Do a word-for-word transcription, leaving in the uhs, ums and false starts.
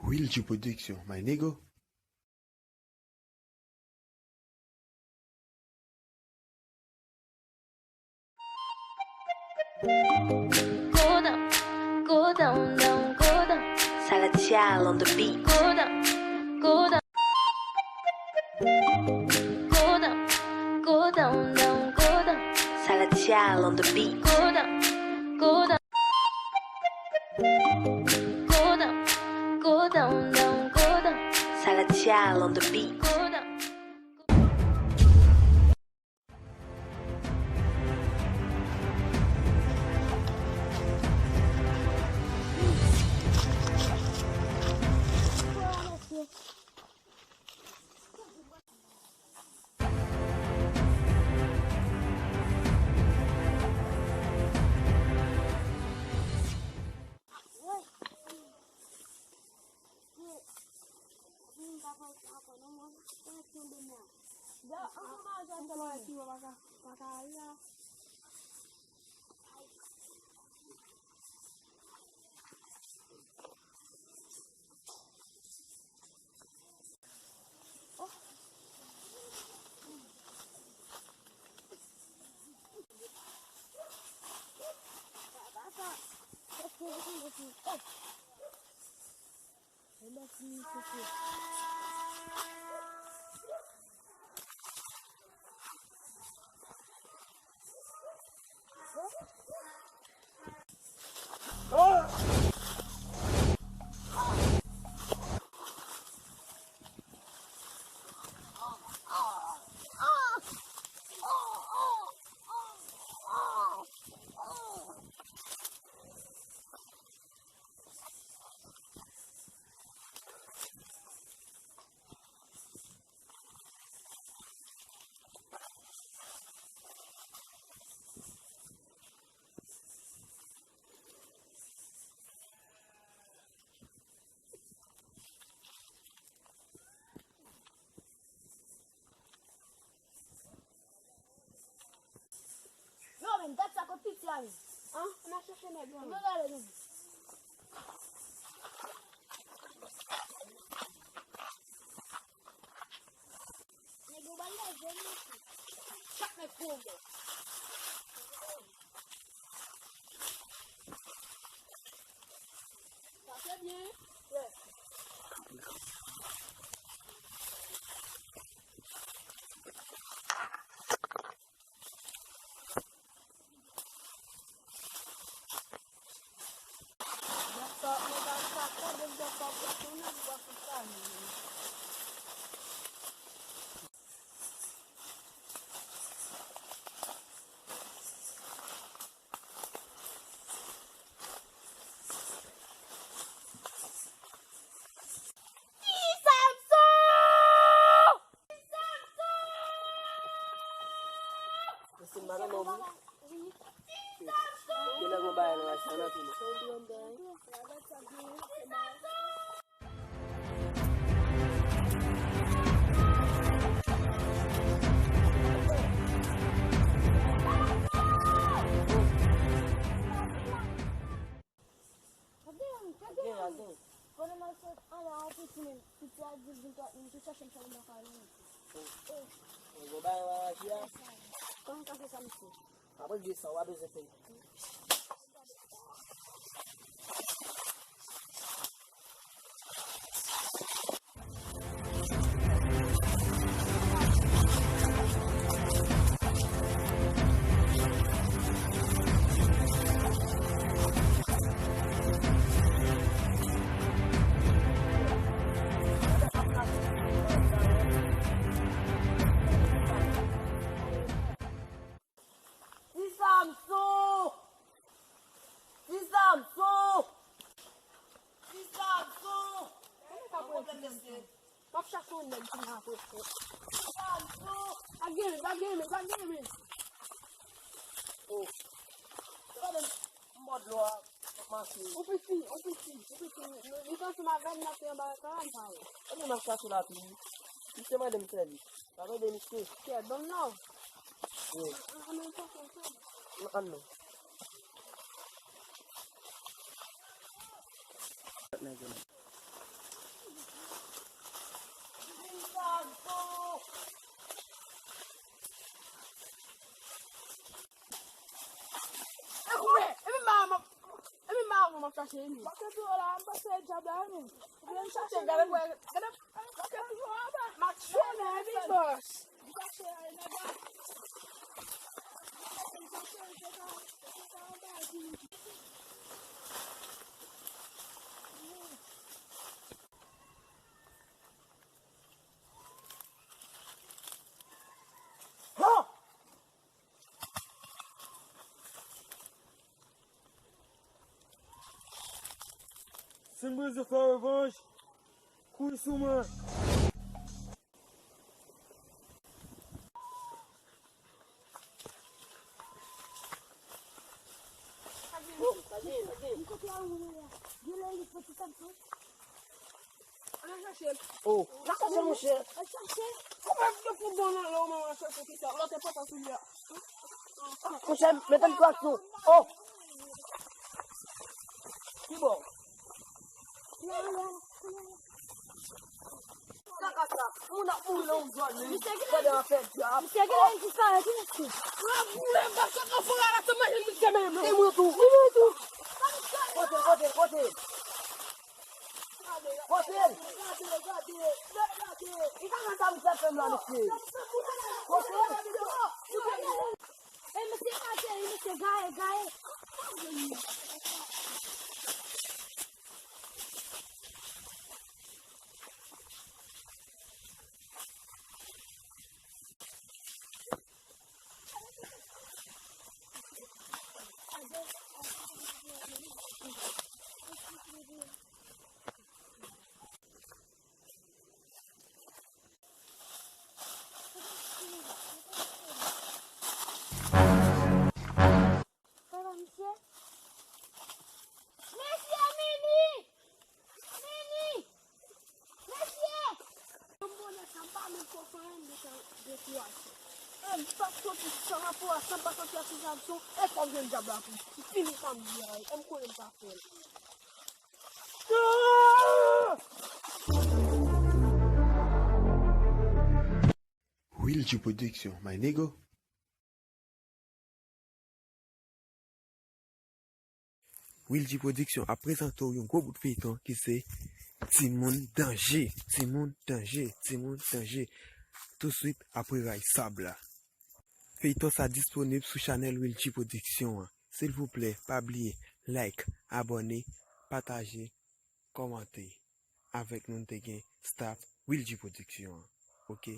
Real G Production, my nigga. Go down, go down, down, go down. Salatiel on the beat. Go down, go down. Go down, go down, down, go down. Salatiel on the beat. Go down, go down. Go down, go down, down, go down. Salatiel on the beat. Go down. Yo, men, gad sa kot piti a, men. An, ann al chèche nèg yo, men. Yo, gade, men. Nèg yo ba l lèzè, men. Chak nèg pou yon bò. Sa se byen. Ti Samson! Ti Samson! Ti Samson! Ti Samson! Pandan m al sot anlè a, yon piti menm, piti a di l vin twa, m te chèche m fè yon baka li. Bon, bagay la, la, la. Kòman w ka fè sa, mesye? Apre de sa, w pa bezwen fè. Ti Samson! Ti Samson! Ti Samson! Kòman ka pran ti Samson? M ap chache yon nèg ki nan apre fò. Ti Samson! Pa gen men, pa gen men, pa gen men. Oh. Gade m bò dlo a, m ap mache. Yon piti, yon piti, yon piti. Nou, li panse m avè l, n ap fè anba kay la, m pa wè. Gade m ap chache lapli. Misye mande m sèvis. Pa mande misye. Kè, ban m non. Wi. An, an, an, an, an, non. An, non. Nèg yo. Chache li. Mwen te pi wo la, m panse dyab la, men. Oubyen m chache gade, gade, gade, mwen te pi wo anba. M ap chache li, bòs. M chache li, nèg la. Si m bezwen fè revanj, kouri sou mwen. Sa gen, sa gen, sa gen. Ala chache l. Oh, la chache l, monchè. Al chache l. Kòman yo fout bon nan lè w menm al chache kisa? Lòt enpòtan sou li a. Monchè, mete m twal sou. Oh. Ki bò? Sa ka sa? Moun ap mouri nan yon zòn, wi. Misye ki la, pandan w ap fè dyab. Misye ki la, li disparèt, wi, mesye. Mwen, mwen, mwen, sa ka fè la, sa manje misye menm, non. E mwen tou. E mwen tou. Kote, kote, kote? Kote l? Li pa konn sa misye ap fè m la, mesye. Kote l? E mesye ateri, mesye gaye, gaye. Sa va, misye? Mesye, Mini! Mini! Mesye! Yon bonè sa, m pa menm ko fè anyen, m deja dekouraje. E m t ap soti san rapò a, san m pa soti asosiyasyon, e fò m jwenn dyab la tou. M fini sa m di a, e m konnen m pa fè l. Will G Production, my nigga. Will G Production ap prezante w yon gwo bout feyton ki se Timoun Danje, Timoun Danje, Timoun Danje. Touswit apre Ray Sab la. Feyton sa disponib sou chanèl Will G Production an. Silvouplè, pa bliye like, abòne, pataje, kòmante. Avèk nou, nou te gen staff Will G Production an. Oke?